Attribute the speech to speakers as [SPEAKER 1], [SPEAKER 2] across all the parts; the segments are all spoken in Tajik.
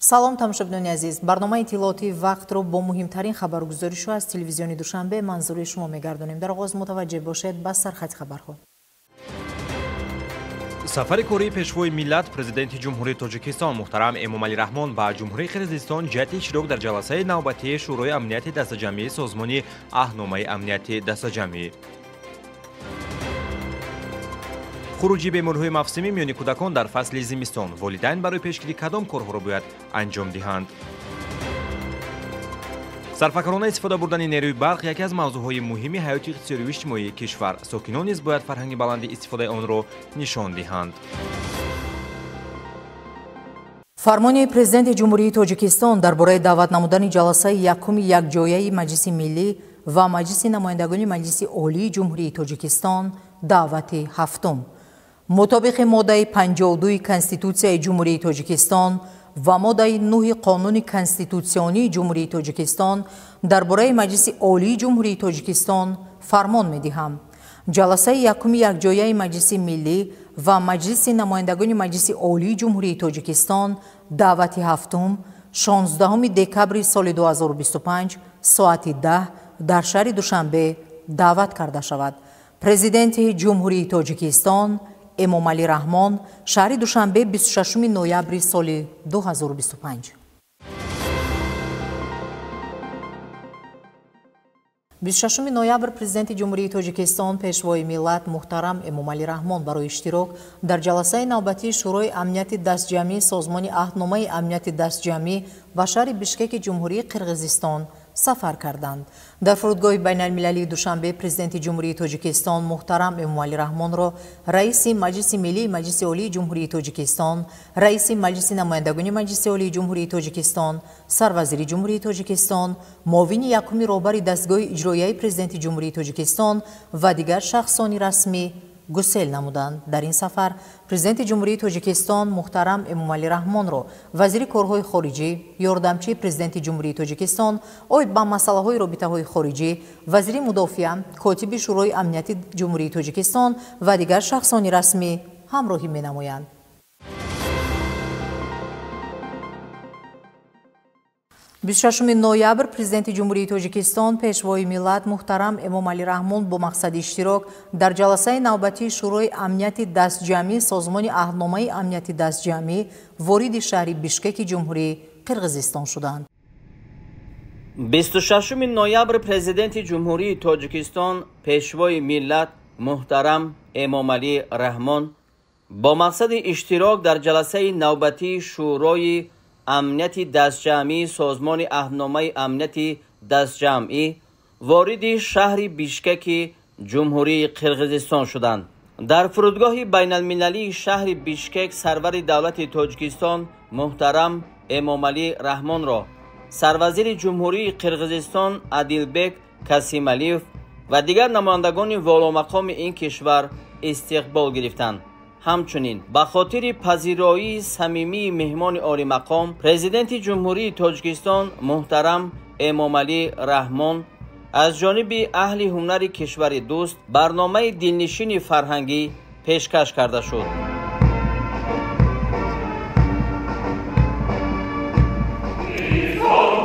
[SPEAKER 1] Салом, тамошобинони азиз. Барномаи иттилоотии вақтро бо муҳимтарин хабаргузоришҳо аз телевизиони Душанбе манзури шумо мегардонем. Дар оғоз мутаваҷҷеҳ бошед ба сархати хабарҳо.
[SPEAKER 2] Сафари кории Пешвои миллат, Президенти Ҷумҳурии Тоҷикистон муҳтарам Эмомалӣ Раҳмон ба Ҷумҳурии Қирғизистон ҷиҳати иштирок дар ҷаласаи навбатии Шӯрои амнияти дастаҷамъии Созмони Аҳдномаи амнияти дастаҷамъӣ. Хуруҷи бемориҳои мавсимӣ миёни кӯдакон дар фасли зимистон. Волидайн барои пешгирӣ кадом корҳоро бояд анҷом диҳанд? Сарфакорона истифода бурдани нерӯи барқ яке аз мавзӯъҳои муҳими ҳаёти иқтисодию иҷтимоии кишвар. Сокинон низ бояд фарҳанги баланди истифодаи онро нишон диҳанд.
[SPEAKER 1] Фармони Президенти Ҷумҳурии Тоҷикистон дар бораи даъват намудани ҷаласаи якуми якҷояи Маҷлиси Миллӣ ва Маҷлиси намояндагони Маҷлиси Олии Ҷумҳурии Тоҷикистон, даъвати ҳафтум. Мутобиқи моддаи 52 Конститутсияи Ҷумҳурии Тоҷикистон ва моддаи 9 Қонуни Конститутсионии Ҷумҳурии Тоҷикистон дар бораи Маҷлиси Олии Ҷумҳурии Тоҷикистон фармон медиҳам. Ҷаласаи якуми якҷояи Маҷлиси Миллӣ ва Маҷлиси намояндагони Маҷлиси Олии Ҷумҳурии Тоҷикистон, даъвати ҳафтум, 16 декабри соли 2025 соати 10 дар шаҳри Душанбе даъват карда шавад. Президенти Ҷумҳурии Тоҷикистон Эмомалӣ Раҳмон, шаҳри Душанбе, 26 ноябри соли 2025. 26 ноябр Президенти Ҷумҳурии Тоҷикистон, Пешвои миллат муҳтарам Эмомалӣ Раҳмон барои иштирок дар ҷаласаи навбатии Шӯрои амнияти дастҷамъии Созмони Аҳдномаи амнияти дастҷамъӣ ба шаҳри Бишкеки Ҷумҳурии Қирғизистон сафар карданд. Дар фурудгоҳи байналмилалии Душанбе Президенти Ҷумҳурии Тоҷикистон муҳтарам Эмомалӣ Раҳмонро Раиси Маҷлиси Миллии Маҷлиси Олии Ҷумҳурии Тоҷикистон, Раиси Маҷлиси намояндагони Маҷлиси Олии Ҷумҳурии Тоҷикистон, Сарвазири Ҷумҳурии Тоҷикистон, муовини якуми роҳбари дастгоҳи иҷроияи Президенти Ҷумҳурии Тоҷикистон ва дигар шахсони расмӣ гусел намуданд. Дар ин сафар Президенти Ҷумҳурии Тоҷикистон муҳтарам Эмомалӣ Раҳмонро вазири корҳои хориҷӣ, ёрдамчии Президенти Ҷумҳурии Тоҷикистон оид ба масъалаҳои робитаҳои хориҷӣ, вазири мудофиа, котиби Шӯрои амнияти Ҷумҳурии Тоҷикистон ва дигар шахсони расмӣ ҳамроҳӣ менамоянд. 26 ноябр Президенти Ҷумҳурии Тоҷикистон, Пешвои миллат муҳтарам Эмомалӣ Раҳмон бо мақсади иштирок дар ҷаласаи навбатии Шӯрои амнияти дастҷамъии Созмони Аҳдномаи амнияти дастҷамъӣ вориди шаҳри Бишкеки Ҷумҳурии Қирғизистон шуданд.
[SPEAKER 3] 26 ноябр Президенти Ҷумҳурии Тоҷикистон, Пешвои миллат муҳтарам Эмомалӣ Раҳмон бо мақсади иштирок дар ҷаласаи навбатии Шӯрои амнияти дастҷамъии Созмони Аҳдномаи амнияти дастҷамъӣ вориди шаҳри Бишкеки Ҷумҳурии Қирғизистон шуданд. Дар фурудгоҳи байналмилалии шаҳри Бишкек сарвари давлати Тоҷикистон муҳтарам Эмомалӣ Раҳмонро сарвазири Ҷумҳурии Қирғизистон Адилбек Касималиев ва дигар намояндагони воломақоми ин кишвар истиқбол гирифтанд. Ҳамчунин ба хотири пазироии самимии меҳмони олимақом Президенти Ҷумҳурии Тоҷикистон муҳтарам Эмомалӣ Раҳмон аз ҷониби аҳли ҳунари кишвари дӯст барномаи дилнишини фарҳангӣ пешкаш карда шуд.
[SPEAKER 4] Oh!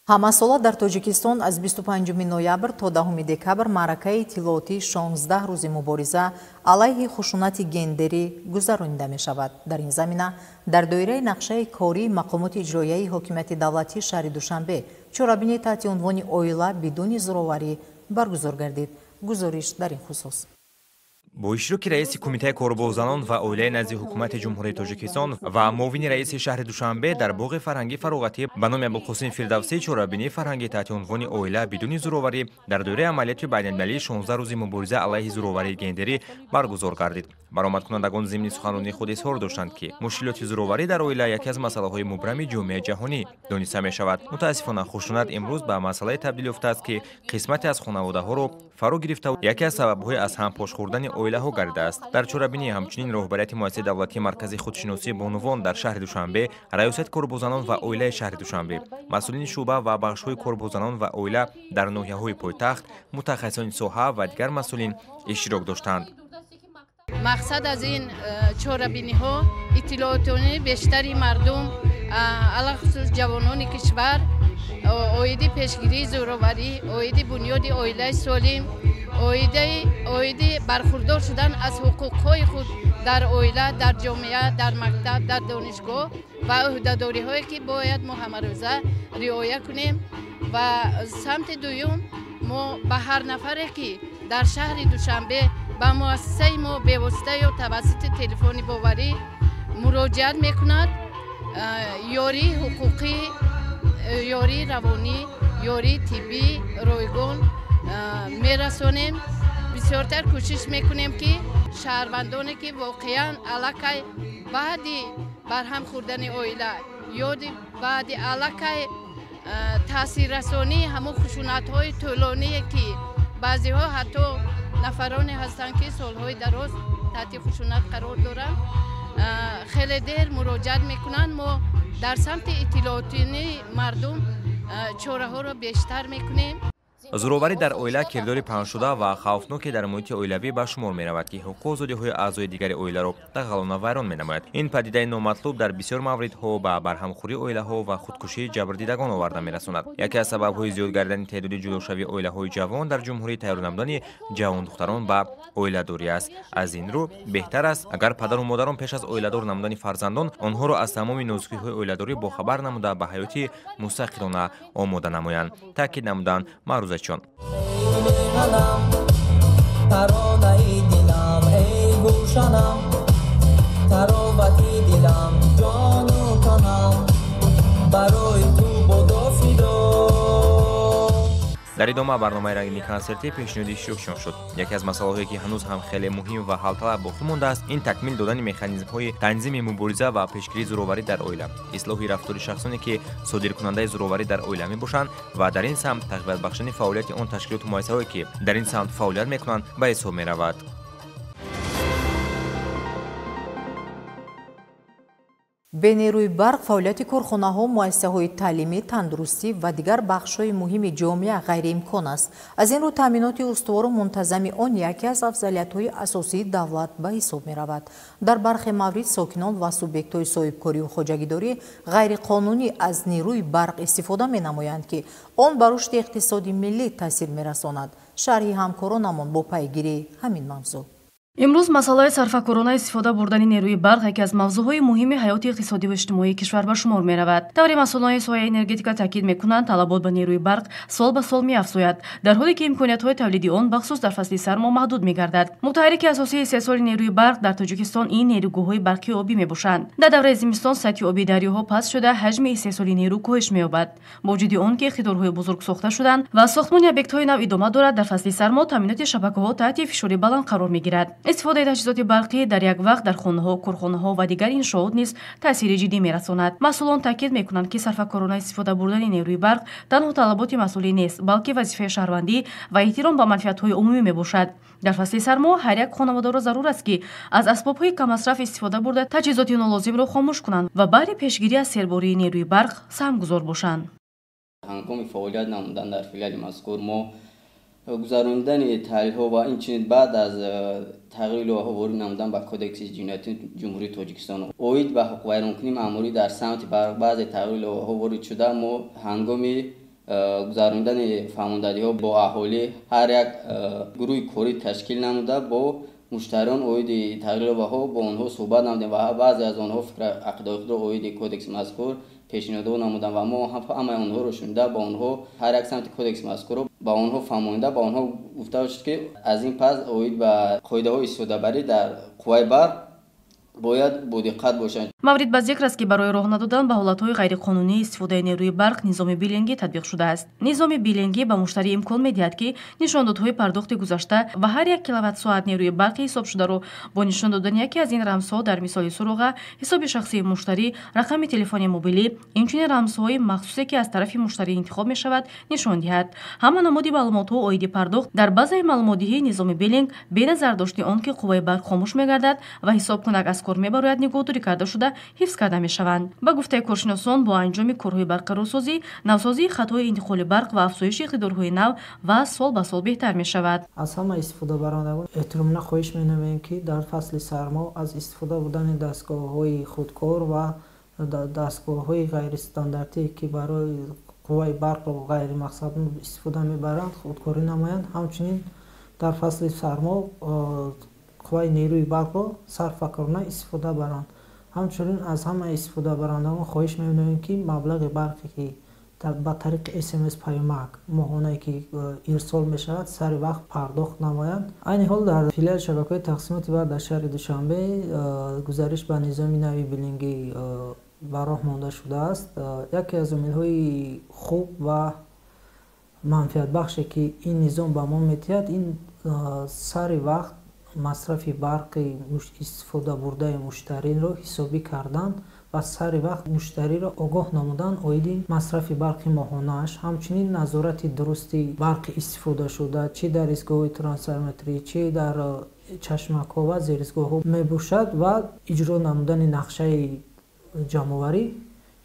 [SPEAKER 1] Ҳамасола дар Тоҷикистон аз 25 ноябр то 10 декабр маъракаи иттилоотии 16 рӯзи мубориза алайҳи хушунати гендерӣ гузаронида мешавад. Дар ин замина дар доираи нақшаи кории мақомоти иҷроияи ҳокимияти давлатии шаҳри Душанбе чорабинии таҳти унвони «Оила бидуни зӯроварӣ» баргузор гардид. Гузориш дар ин хусус.
[SPEAKER 2] Бо иштироки раиси Кумитаи корбо занон ва оилаи назди Ҳукумати Ҷумҳурии Тоҷикистон ва муовини раиси шаҳри Душанбе дар боғи фарҳангӣ фароғатӣ ба номи Абулқосим Фирдавсӣ чорабинии фарҳангӣ таҳти унвони «Оила бидуни зӯроварӣ» дар доираи амалиёти байналмилалии 16 рӯзи мубориза алайҳи зӯроварии гендерӣ баргузор гардид. Баромадкунандагон зимни суханронии худ изҳор доштанд, ки мушкилоти зӯроварӣ дар оила яке аз масъалаҳои мубрами ҷомеаи ҷаҳонӣ дониста мешавад. Мутаассифона, хушунат имрӯз ба масъалае табдил ёфтааст, ки қисмате аз хонаводаҳоро фаро гирифта, яке аз сабабҳои аз ҳам пош хӯрдани оилаҳо гардидааст. Дар чорабинӣ ҳамчунин роҳбарияти муассисаи давлатии маркази худшиносии бонувон дар шаҳри Душанбе, раёсати корбозанон ва оилаи шаҳри Душанбе, масъулини шӯъба ва бахшҳои корбозанон ва оила дар ноҳияҳои пойтахт, мутахассисони соҳа ва дигар масъулин иштирок доштанд.
[SPEAKER 4] Мақсад аз ин чорабиниҳо иттилоотонии бештари мардум, алахусус ҷавонони кишвар, оиди пешгирии зӯроварӣ, оиди бунёди оилаи солим, оиди бархурдор шудан аз ҳуқуқҳои худ дар оила, дар ҷомеа, дар мактаб, дар донишгоҳ ва ӯҳдадориҳое ки бояд мо ҳамарӯза риоя кунем. Ва самти дуюм, мо ба ҳар нафаре ки дар шаҳри Душанбе ба муассисаи мо бевосита ё тавассути телефони боварӣ муроҷиат мекунад, ёрии ҳуқуқӣ, ёрии равонӣ, ёрии тиббӣ ройгон мерасонем. Бисёртар кӯшиш мекунем, ки шаҳрвандоне ки воқеан аллакай баъди барҳам хӯрдани оила ё баъди аллакай таъсиррасонии ҳамон хушунатҳои тӯлоние, ки баъзеҳо ҳатто нафароне ҳастанд, ки солҳои дароз таҳти хушунат қарор доранд, хеле дер муроҷиат мекунанд, мо дар самти иттилоотии мардум чораҳоро бештар мекунем.
[SPEAKER 2] Зӯроварӣ дар оила кирдори паҳншуда ва хавфноке дар муҳити оилавӣ ба шумор меравад, ки ҳуқуқу озодиҳои аъзои дигари оиларо дағалона вайрон менамояд. Ин падидаи номатлуб дар бисёр мавридҳо ба барҳамхӯрии оилаҳо ва худкушии ҷабрдидагон оварда мерасонад. Яке аз сабабҳои зиёд гардидани теъдоди ҷудошавии оилаҳои ҷавон дар ҷумҳурӣ тайёр намудани ҷавондухтарон ба оиладорӣ аст. Аз ин рӯ беҳтар аст, агар падару модарон пеш аз оиладор намудани фарзандон онҳоро аз тамоми нозукиҳои оиладорӣ бохабар намуда, ба ҳаёти мустақилона омода намоянд, таъкид намуданд маърузачон.
[SPEAKER 5] Таронаи дилам, эй гулшанам, таровати дилам, ҷону танам барои ту бодо фидо.
[SPEAKER 2] Дар идома барномаи рангини консертӣ пешниҳоди иштирокчиён шуд. Яке аз масъалаҳое, ки ҳанӯз ҳам хеле муҳим ва ҳалталаб боқӣ мондааст, ин такмил додани механизмҳои танзими мубориза ва пешгирии зӯроварӣ дар оила, ислоҳи рафтори шахсоне, ки содиркунандаи зӯроварӣ дар оила мебошанд, ва дар ин самт тақвият бахшидани фаъолияти он ташкилоту муассисаҳое, ки дар ин самт фаъолият мекунанд, ба ҳисоб меравад.
[SPEAKER 1] Бе нерӯи барқ фаъолияти корхонаҳо, муассисаҳои таълимӣ, тандурустӣ ва дигар бахшҳои муҳими ҷомеа ғайриимкон аст. Аз ин рӯ таъминоти устувору мунтазами он яке аз афзалиятҳои асосии давлат ба ҳисоб меравад. Дар бархе маврид сокинон ва субъектҳои соҳибкорию хоҷагидорӣ ғайриқонунӣ аз нерӯи барқ истифода менамоянд, ки он ба рушди иқтисоди миллӣ таъсир мерасонад. Шарҳи ҳамкоронамон бо пайгирии ҳамин мавзӯъ.
[SPEAKER 6] Имрӯз масъалаи сарфакорона истифода бурдани нерӯи барқ яке аз мавзӯъҳои муҳими ҳаёти иқтисодӣ ва иҷтимоии кишвар ба шумор меравад. Тавре масъулони соҳаи энергетика таъкид мекунанд, талабот ба нерӯи барқ сол ба сол меафзояд, дар ҳоле ки имкониятҳои тавлиди он бахусус дар фасли сармо маҳдуд мегардад. Мутаҳаррики асосии истеҳсоли нерӯи барқ дар Тоҷикистон ин нерӯгоҳҳои барқи обӣ мебошанд. Дар давраи зимистон сатҳи оби дарёҳо паст шуда, ҳаҷми истеҳсоли нерӯ коҳиш меёбад. Бо вуҷуди он ки иқтидорҳои бузург сохта шуданд ва сохтмони объектҳои нав идома дорад, дар фасли сармо таъминоти шабакаҳо таҳти фишори баланд қарор мегирад. Истифодаи таҷҳизоти барқӣ дар як вақт дар хонаҳо, корхонаҳо ва дигар иншоот низ таъсири ҷиддӣ мерасонад. Масъулон таъкид мекунанд, ки сарфакорона истифода бурдани нерӯи барқ танҳо талаботи масъулӣ нест, балки вазифаи шаҳрвандӣ ва эҳтиром ба манфиатҳои умумӣ мебошад. Дар фасли сармо ҳар як хонаводаро зарур аст, ки аз асбобҳои каммасраф истифода бурда, таҷҳизоти нолозимро хомӯш кунанд ва баҳри пешгирӣ аз сербории нерӯи барқ саҳмгузор бошанд.
[SPEAKER 7] Ҳангоми фаъолият намудан дар филиали мазкур мо гузарондани таҳлилҳо ва инчунин баъд аз тағйири лоиҳаҳо ворид намудан ба Кодекси ҷиноятии Ҷумҳурии Тоҷикистон оид ба ҳуқуқвайронкунии маъмурӣ дар самти барқ баъзе тағйири лоиҳаҳо ворид шуда, мо ҳангоми Гузарондани фаҳмондадиҳо бо аҳолӣ ҳар як гурӯҳи корӣ ташкил намуда бо муштариён оиди тағйириловаҳо бо онҳо суҳбат намудем ва баъзе аз онҳо фикр ақидаҳои худро оиди кодекси мазкур пешниҳодҳо намуданд ва мо ҳамаи онҳоро шунида ба онҳо ҳар як самти кодекси мазкурро ба онҳо фаҳмонида ба онҳо гуфта шуд, ки аз ин пас оид ба қоидаҳои истифодабарӣ дар қувваи барқ бояд бодиққат бошанд.
[SPEAKER 6] Маврид ба зикр аст, ки барои роҳ надодан ба ҳолатҳои ғайриқонунии истифодаи нерӯи барқ низоми биллингӣ татбиқ шудааст. Низоми биллингӣ ба муштарӣ имкон медиҳад, ки нишондодҳои пардохти гузашта ва ҳар як киловатт-соат нерӯи барқи ҳисобшударо бо нишон додани яке аз ин рамзҳо дар мисоли суроға, ҳисоби шахсии муштарӣ, рақами телефони мобилӣ, инчунин рамзҳои махсусе, ки аз тарафи муштарӣ интихоб мешавад, нишон диҳад. Ҳама намуди маълумотҳо оиди пардохт дар базаи маълумотдиҳии низоми биллинг бе назардошти он, ки қувваи барқ хомӯш мегардад ва ҳисобкунак аз кор мебарояд, нигоҳдорӣ карда шуда ҳифз карда мешаванд. Ба гуфтаи коршиносон, бо анҷоми корҳои барқарорсозӣ, навсозии хатҳои интиқоли барқ ва афзоиши иқтидорҳои нав вазъ сол ба сол беҳтар мешавад.
[SPEAKER 8] Аз ҳама истифодабарандагон эҳтиромона хоҳиш менамоем, ки дар фасли сармо аз истифода бурдани дастгоҳҳои худкор ва дастгоҳҳои ғайристандартӣ, ки барои қувваи барқро ғайримақсад истифода мебаранд, худкорӣ намоянд. Ҳамчунин дар фасли сармо қувваи нерӯи барқро сарфакорона истифода баранд. Ҳамчунин аз ҳама истифодабарандагон хоҳиш менамоем, ки маблағи барқе, ки ба тариқи СМС паёмак моҳонае ки ирсол мешавад, сари вақт пардохт намоянд. Айни ҳол дар филиали шабакаҳои тақсимоти барқ дар шаҳри Душанбе гузариш ба низоми нави биллингӣ ба роҳ монда шудааст. Яке аз омилҳои хуб ва манфиатбахше, ки ин низом ба мо медиҳад, ин сари вақт масрафи барқи истифодабурдаи муштариро ҳисобӣ кардан ва сари вақт муштариро огоҳ намудан оиди масрафи барқи моҳонааш, ҳамчунин назорати дурусти барқи истифодашуда чӣ дар истгоҳҳои трансформаторӣ, чӣ дар чашмакҳо ва зеризгоҳҳо мебошад ва иҷро намудани нақшаи ҷамъоварӣ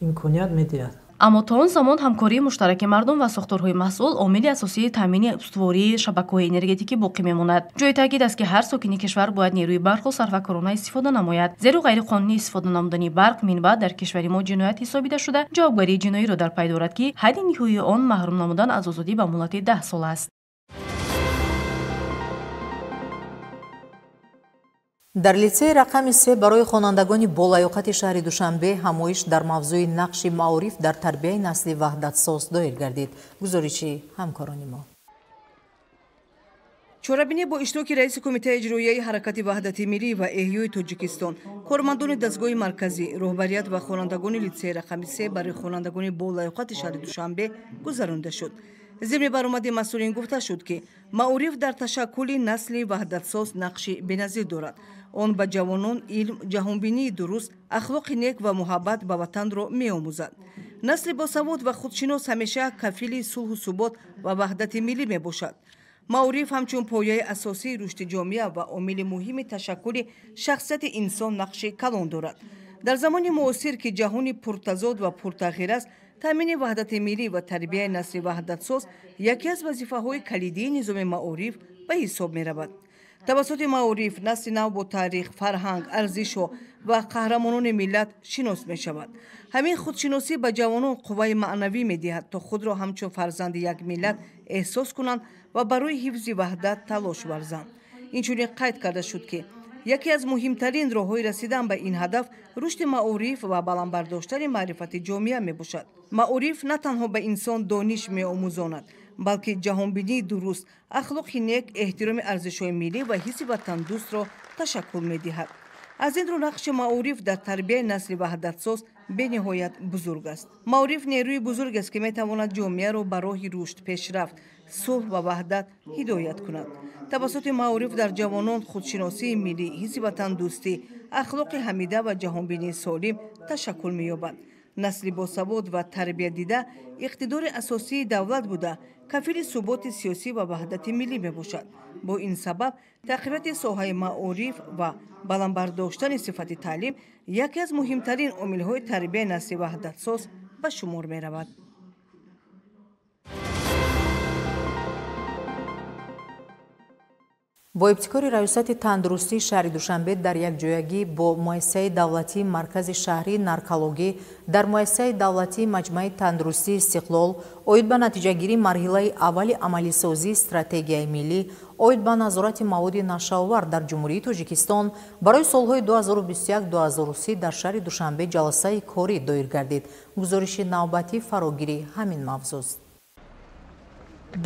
[SPEAKER 8] имконият медиҳад.
[SPEAKER 6] Аммо то он замон ҳамкории муштараки мардум ва сохторҳои масъул омили асосии таъмини устувории шабакаҳои энергетикӣ боқӣ мемонад. Ҷои таъкид аст, ки ҳар сокини кишвар бояд нерӯи барқро сарфакорона истифода намояд, зеро ғайриқонунӣ истифода намудани барқ минбаъд дар кишвари мо ҷиноят ҳисобида шуда, ҷавобгарии ҷиноиро дар пай дорад, ки ҳадди ниҳоии он маҳрум намудан аз озодӣ ба муҳлати 10 сол аст.
[SPEAKER 1] Дар литсеи рақами 3 барои хонандагони болаёқати шаҳри Душанбе ҳамоиш дар мавзӯи нақши маориф дар тарбияи насли ваҳдатсоз доир гардид. Гузориши ҳамкорони мо.
[SPEAKER 9] Чорабинӣ бо иштироки раиси кумитаи иҷроияи ҳаракати ваҳдати миллӣ ва эҳёи Тоҷикистон, кормандони дастгоҳи марказӣ, роҳбарият ва хонандагони литсеи рақами 3 барои хонандагони болаёқати шаҳри Душанбе гузаронида шуд. Зимни баромади масъулин гуфта шуд, ки маориф дар ташаккули насли ваҳдатсоз нақши беназир дорад. Он ба ҷавонон илм, ҷаҳонбинии дуруст, ахлоқи нек ва муҳаббат ба ватанро меомӯзад. Насли босавод ва худшинос ҳамеша кафили сулҳу субот ва ваҳдати миллӣ мебошад. Маориф ҳамчун пояи асосии рушди ҷомеа ва омили муҳими ташаккули шахсияти инсон нақши калон дорад. Дар замони муосир, ки ҷаҳони пуртазод ва пуртағйир аст, таъмини ваҳдати миллӣ ва тарбияи насли ваҳдатсоз яке аз вазифаҳои калидии низоми маориф ба ҳисоб меравад. Тавассути маориф насли нав бо таърих, фарҳанг, арзишҳо ва қаҳрамонони миллат шинос мешавад. Ҳамин худшиносӣ ба ҷавонон қувваи маънавӣ медиҳад, то худро ҳамчун фарзанди як миллат эҳсос кунанд ва барои ҳифзи ваҳдат талош варзанд. Инчунин қайд карда шуд, ки яке аз муҳимтарин роҳҳои расидан ба ин ҳадаф рушди маориф ва баландбардоштани маърифати ҷомеа мебошад. Маориф на танҳо ба инсон дониш меомӯзонад, балки ҷаҳонбинии дуруст, ахлоқи нек, эҳтироми арзишҳои миллӣ ва ҳисси ватандӯстро ташаккул медиҳад. Аз ин рӯ нақши маориф дар тарбияи насли ваҳдатсоз бениҳоят бузург аст. Маориф нерӯи бузург аст, ки метавонад ҷомеаро ба роҳи рушд, пешрафт, сулҳ ва ваҳдат ҳидоят кунад. Тавассути маориф дар ҷавонон худшиносии миллӣ, ҳисси ватандӯстӣ, ахлоқи ҳамида ва ҷаҳонбинии солим ташаккул меёбад. Насли босавод ва тарбиятдида иқтидори асосии давлат буда, кафили суботи сиёсӣ ва ваҳдати миллӣ мебошад. Бо ин сабаб тақвияти соҳаи маориф ва баландбардоштани сифати таълим яке аз муҳимтарин омилҳои тарбияи насли ваҳдатсоз ба шумор меравад.
[SPEAKER 1] Бо ибтикори Раёсати тандурустии шаҳри Душанбе дар якҷоягӣ бо муассисаи давлатии Маркази шаҳрии наркологӣ дар муассисаи давлатии Маҷмааи тандурустии Истиқлол оид ба натиҷагирии марҳилаи аввали амалисозии стратегияи миллӣ оид ба назорати маводи нашаовар дар Ҷумҳурии Тоҷикистон барои солҳои 2021-2030 дар шаҳри Душанбе ҷаласаи корӣ доир гардид. Гузориши навбатӣ фарогири ҳамин мавзӯст.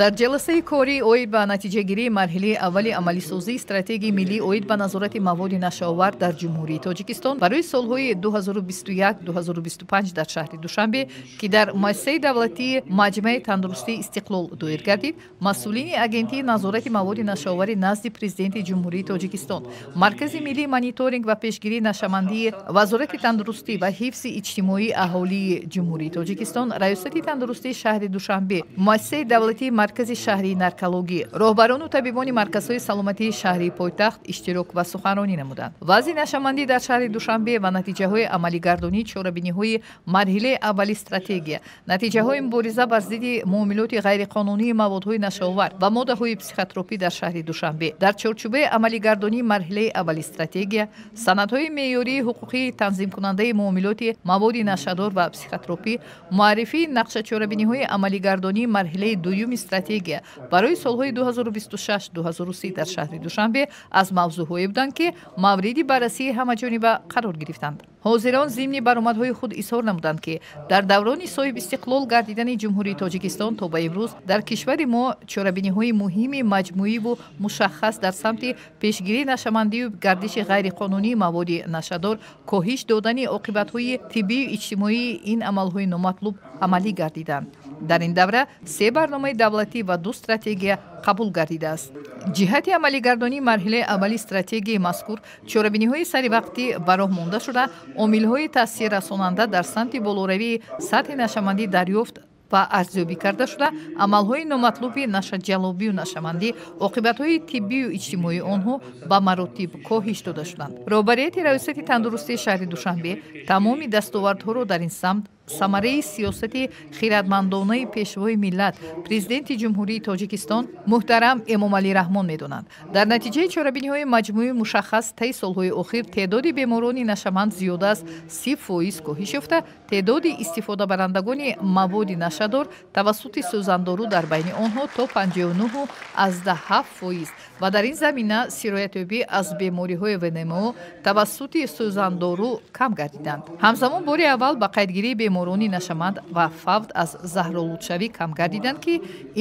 [SPEAKER 10] Дар ҷаласаи корӣ оид ба натиҷагирии марҳилаи аввали амалисозии стратегияи миллӣ оид ба назорати маводи нашаовар дар Ҷумҳурии Тоҷикистон барои солҳои 2021-2025 дар шаҳри Душанбе, ки дар муассисаи давлатии Маҷмааи тандурустии Истиқлол доир гардид, масъулини Агентии назорати маводи нашаовари назди Президенти Ҷумҳурии Тоҷикистон, Маркази миллии мониторинг ва пешгирии нашамандии Вазорати тандурустӣ ва ҳифзи иҷтимоии аҳолии Ҷумҳурии Тоҷикистон, Раёсати тандурустии шаҳри Душанбе, муассисаи давлатии Маркази шаҳрии наркологӣ, роҳбарону табибони марказҳои саломатии шаҳрии пойтахт иштирок ва суханронӣ намуданд. Вазъи нашамандӣ дар шаҳри Душанбе ва натиҷаҳои амалигардонии чорабиниҳои марҳилаи аввали стратегия, натиҷаҳои мубориза бар зидди муомилоти ғайриқонунии маводҳои нашаовар ва моддаҳои психотропӣ дар шаҳри Душанбе дар чорчӯбаи амалигардонии марҳилаи аввали стратегия, санадҳои меъёрии ҳуқуқии танзимкунандаи муомилоти маводи нашадор ва психотропӣ, муаррифии нақшачорабиниҳои амалигардонии марҳилаи дуюми стратегия барои солҳои 2026-2030 дар шаҳри Душанбе аз мавзӯъҳое буданд, ки мавриди баррасии ҳамаҷониба қарор гирифтанд. Ҳозирон зимни баромадҳои худ изҳор намуданд, ки дар даврони соҳибистиқлол гардидани Ҷумҳурии Тоҷикистон то ба имрӯз дар кишвари мо чорабиниҳои муҳими маҷмӯиву мушаххас дар самти пешгирии нашамандию гардиши ғайриқонунии маводи нашадор, коҳиш додани оқибатҳои тиббию иҷтимоии ин амалҳои номатлуб амалӣ гардиданд. Дар ин давра се барномаи давлатӣ ва ду стратегия қабул гардидааст. Ҷиҳати амалигардонии марҳилаи аввали стратегияи мазкур чорабиниҳои саривақтӣ ба роҳ монда шуда, омилҳои таъсиррасонанда дар самти болоравии сатҳи нашамандӣ дарёфт ва арзёбӣ карда шуда, амалҳои номатлуби нашаҷалобию нашамандӣ, оқибатҳои тиббию иҷтимоии онҳо ба маротиб коҳиш дода шуданд. Роҳбарияти Раёсати тандурустии шаҳри Душанбе тамоми дастовардҳоро дар ин самт самараи сиёсати хиратмандонаи Пешвои миллат, Президенти Ҷумҳурии Тоҷикистон муҳтарам Эмомалӣ Раҳмон медонанд. Дар натиҷаи чорабиниҳои маҷмӯи мушаххас таи солҳои охир теъдоди беморони нашаманд зиёда аз 30% коҳиш ёфта, теъдоди истифодабарандагони маводи нашадор тавассути сӯзандору дар байни онҳо то 59,7% ва дар ин замина сироятёбӣ аз бемориҳои ВНМО тавассути сӯзандору кам гардиданд. Ҳамзамон бори аввал ба қайдгирии беморони нашаманд ва фавт аз заҳролудшавӣ кам гардиданд, ки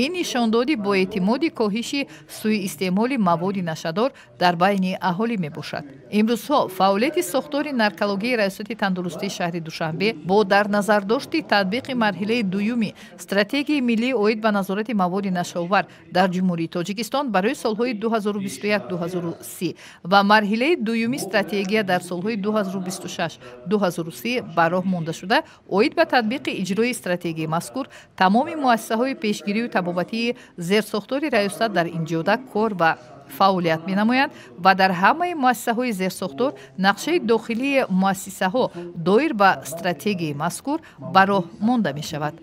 [SPEAKER 10] ин нишондоди боэътимоди коҳиши сӯиистеъмоли маводи нашадор дар байни аҳолӣ мебошад. Имрӯзҳо фаъолияти сохтори наркологии Раёсати тандурустии шаҳри Душанбе бо дар назардошти татбиқи марҳилаи дуюми стратегияи миллӣ оид ба назорати маводи нашаовар дар Ҷумҳурии Тоҷикистон барои солҳои 2021-2030 ва марҳилаи дуюми стратегия дар солҳои 2026-2030 ба роҳ монда шуда, оид ба татбиқи иҷрои стратегияи мазкур тамоми муассисаҳои пешгирию табобатии зерсохтори раёсат дар ин ҷода кор ва фаъолият менамоянд ва дар ҳамаи муассисаҳои зерсохтор нақшаи дохилии муассисаҳо доир ба стратегияи мазкур ба роҳ монда мешавад.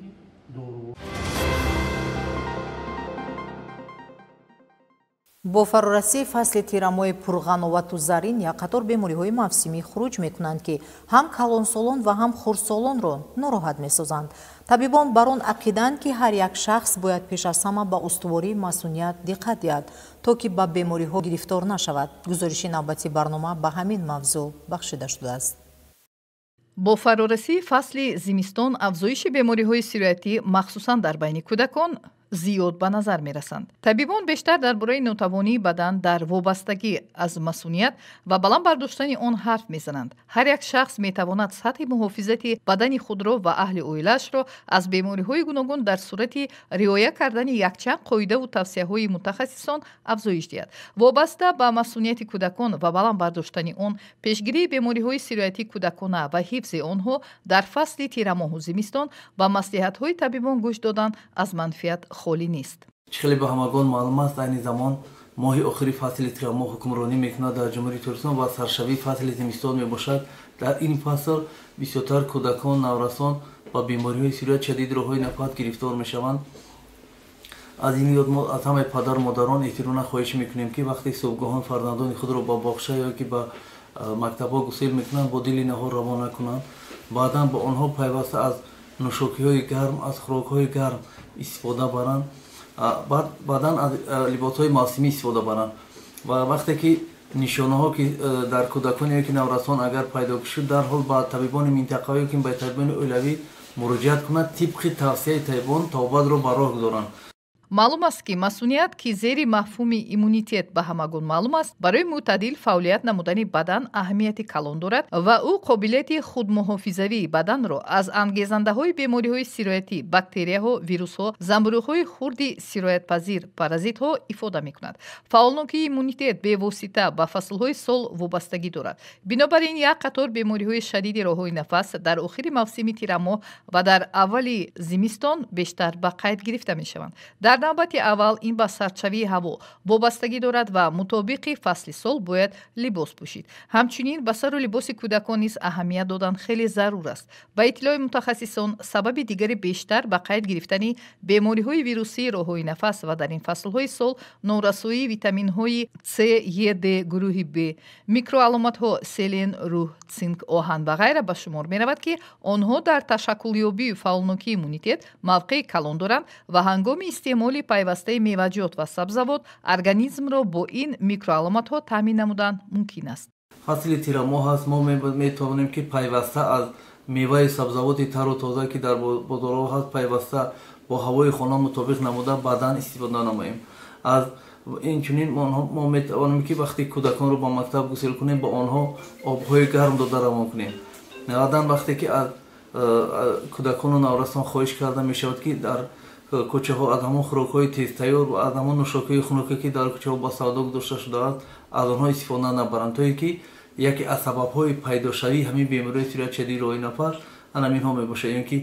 [SPEAKER 1] Бо фарорасии фасли тирамоҳи пурғановату зарин як қатор бемориҳои мавсимӣ хуруҷ мекунанд, ки ҳам калонсолон ва ҳам хурдсолонро нороҳат месозанд. Табибон бар он ақидаанд, ки ҳар як шахс бояд пеш аз ҳама ба устувории масуният диққат диҳад, то ки ба бемориҳо гирифтор нашавад. Гузориши навбати барнома ба ҳамин мавзӯъ бахшида шудааст.
[SPEAKER 10] Бо фарорасии фасли зимистон афзоиши бемориҳои сироятӣ, махсусан дар байни кӯдакон, зиёд ба назар мерасанд. Табибон бештар дар бораи нотавонии бадан дар вобастагӣ аз масуният ва баланд бардоштани он ҳарф мезананд. Ҳар як шахс метавонад сатҳи муҳофизати бадани худро ва аҳли оилаашро аз бемориҳои гуногун дар сурати риоя кардани якчанд қоидаву тавсияҳои мутахассисон афзоиш диҳад. Вобаста ба масунияти кӯдакон ва баланд бардоштани он, пешгирии бемориҳои сироятии кӯдакона ва ҳифзи онҳо дар фасли тирамоҳу зимистон ба маслиҳатҳои табибон гӯш додан аз манфиат холӣ нест.
[SPEAKER 11] Хеле ба ҳамагон маълум аст, айни замон моҳи охири фасли тирамоҳ ҳукмронӣ мекунад дар Ҷумҳурии Тоҷикистон ва саршавии фасли зимистон мебошад. Дар ин фасл бисёртар кӯдакон, наврасон ба бемориҳои сироят шадид роҳҳои нафаҳат гирифтор мешаванд. Аз ин ёд мо аз ҳамаи падару модарон эҳтиромона хоҳиш мекунем, ки вақте субҳгоҳон фарзандони худро ба боғча ё ки ба мактабҳо гусел мекунанд, бо дили наҳор равона кунанд. Баъдан ба онҳо пайваста аз нӯшокиҳои гарм, аз хӯрокҳои гарм истифода баранд, баъдан аз либосҳои мавсимӣ истифода баранд. Ва вақте ки нишонаҳо ки дар кӯдакон ё ки наврасон агар пайдо шуд, дарҳол ба табибони минтақавӣ ё ки ба табибони оилавӣ муроҷиат кунанд, тибқи тавсияи табибон табобатро ба роҳ гузоранд.
[SPEAKER 10] Маълум аст, ки масуният, ки зери мафҳуми иммунитет ба ҳамагон маълум аст, барои мӯътадил фаъолият намудани бадан аҳамияти калон дорад ва ӯ қобилияти худмуҳофизавии баданро аз ангезандаҳои бемориҳои сироятӣ, бактерияҳо, вирусҳо, замбуруғҳои хурди сироятпазир, паразитҳо ифода мекунад. Фаъолнокии иммунитет бевосита ба фаслҳои сол вобастагӣ дорад. Бинобар ин як қатор бемориҳои шадиди роҳҳои нафас дар охири мавсими тирамоҳ ва дар аввали зимистон бештар ба қайд гирифта мешаванд. Дар навбати аввал ин ба сардшавии ҳаво вобастагӣ дорад ва мутобиқи фасли сол бояд либос пӯшид. Ҳамчунин ба сару либоси кӯдакон низ аҳамият додан хеле зарур аст. Ба иттилои мутахассисон, сабаби дигари бештар ба қайд гирифтани бемориҳои вирусии роҳҳои нафас ва дар ин фаслҳои сол норасоии витаминҳои С, Е, Д, гурӯҳи Б, микроаломатҳо селен, рӯҳ, цинк, оҳан ва ғайра ба шумор меравад, ки онҳо дар ташаккулёбию фаъолнокии иммунитет мавқеи калон доранд ва ҳангоми истеъмоли пайвастаи меваҷот ва сабзавот организмро бо ин микроаломатҳо таъмин намудан мумкин аст.
[SPEAKER 11] Фасли тирамоҳ аст, мо метавонем ки пайваста аз меваи сабзавоти тару тоза, ки дар бозорҳо ҳаст, пайваста бо ҳавои хона мутобиқ намуда баъдан истифода намоем. Аз инчунин мо метавонем ки вақте кӯдаконро ба мактаб гусел кунем, ба онҳо обҳои гарм дода равон кунем. Баъдан вақте ки аз кӯдакону наврасон хоҳиш карда мешавад, ки дар кӯчаҳо аз ҳамон хӯрокҳои тезтайёр ва аз ҳамон нӯшокиҳои хунуке, ки дар кӯчаҳо ба савдо гузошта шудааст, аз онҳо истифода набаранд, то ин ки яке аз сабабҳои пайдошавии ҳамин бемориҳои сироятшадиди роҳи нафас ҳаминҳо мебошад, ё ин ки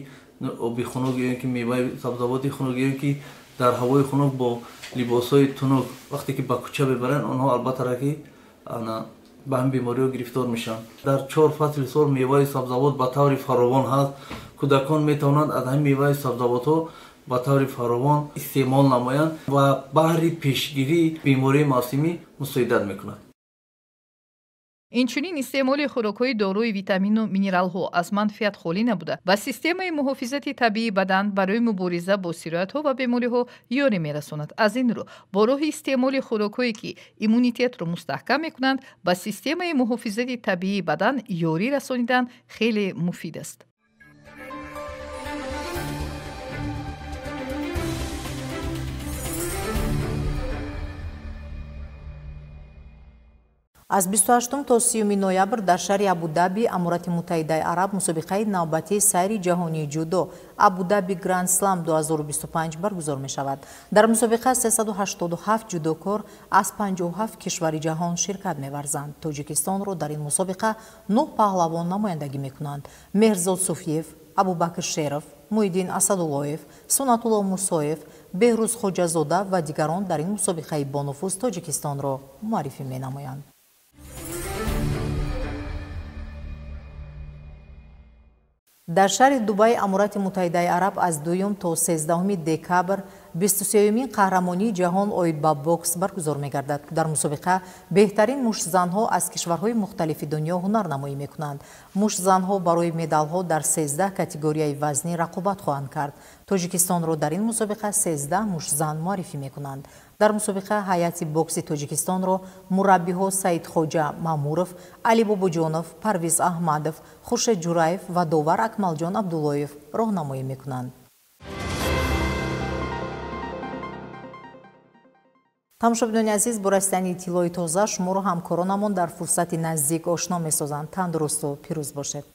[SPEAKER 11] оби хунук, ё ин ки меваи сабзавоти хунук, ё ин ки дар ҳавои хунук бо либосҳои тунук вақте ки ба кӯча мебаранд, онҳо албатта ки ба ҳамин бемориҳо гирифтор мешаванд. Дар 4 фасли сол меваи сабзавот ба таври фаровон ҳаст. Кӯдакон метавонанд аз ҳамин меваи сабзавотҳо ба таври фаровон истеъмол намоянд ва баҳри пешгирии бемории мавсимӣ мусоидат мекунад.
[SPEAKER 10] Инчунин истеъмоли хӯрокҳои дорои витамину минералҳо аз манфиат холӣ набуда, ба системаи муҳофизати табиии бадан барои мубориза бо сироятҳо ва бемориҳо ёрӣ мерасонад. Аз ин рӯ бо роҳи истеъмоли хӯрокҳое, ки иммунитетро мустаҳкам мекунанд, ба системаи муҳофизати табиии бадан ёрӣ расонидан хеле муфид аст.
[SPEAKER 1] Аз 28 то 30 ноябр дар шаҳри Абу-Даби Аморати Муттаҳидаи Араб мусобиқаи навбатии сайри ҷаҳонии ҷудо Абу-Даби Гранд Слам 2025 баргузор мешавад. Дар мусобиқа 387 ҷудокор аз 57 кишвари ҷаҳон ширкат меварзанд. Тоҷикистонро дар ин мусобиқа 9 паҳлавон намояндагӣ мекунанд: Меҳрзод Суфиев, Абубакр Шеров, Муҳиддин Асадуллоев, Сунатулло Мусоев, Беҳрӯз Хоҷазода ва дигарон дар ин мусобиқаи бонуфуз Тоҷикистонро муаррифӣ менамоянд. Дар шаҳри Дубай Аморати Муттаҳидаи Араб аз 2 то 13 декабр 23-юмин қаҳрамонии ҷаҳон оид ба бокс баргузор мегардад. Дар мусобиқа беҳтарин муштзанҳо аз кишварҳои мухталифи дунё ҳунарнамоӣ мекунанд. Муштзанҳо барои медалҳо дар 13 категорияи вазнӣ рақобат хоҳанд кард. Тоҷикистонро дар ин мусобиқа 13 муштзан муаррифӣ мекунанд. Дар мусобиқа ҳайати бокси Тоҷикистонро мураббиҳо Саидхоҷа Мамуров, Али Бобоҷонов, Парвиз Аҳмадов, Хуршед Ҷураев ва довар Акмалҷон Абдуллоев роҳнамоӣ мекунанд. Тамошобинони азиз, бо расидани иттилои тоза шуморо ҳамкоронамон дар фурсати наздик ошно месозанд. Тандурусту пирӯз бошед.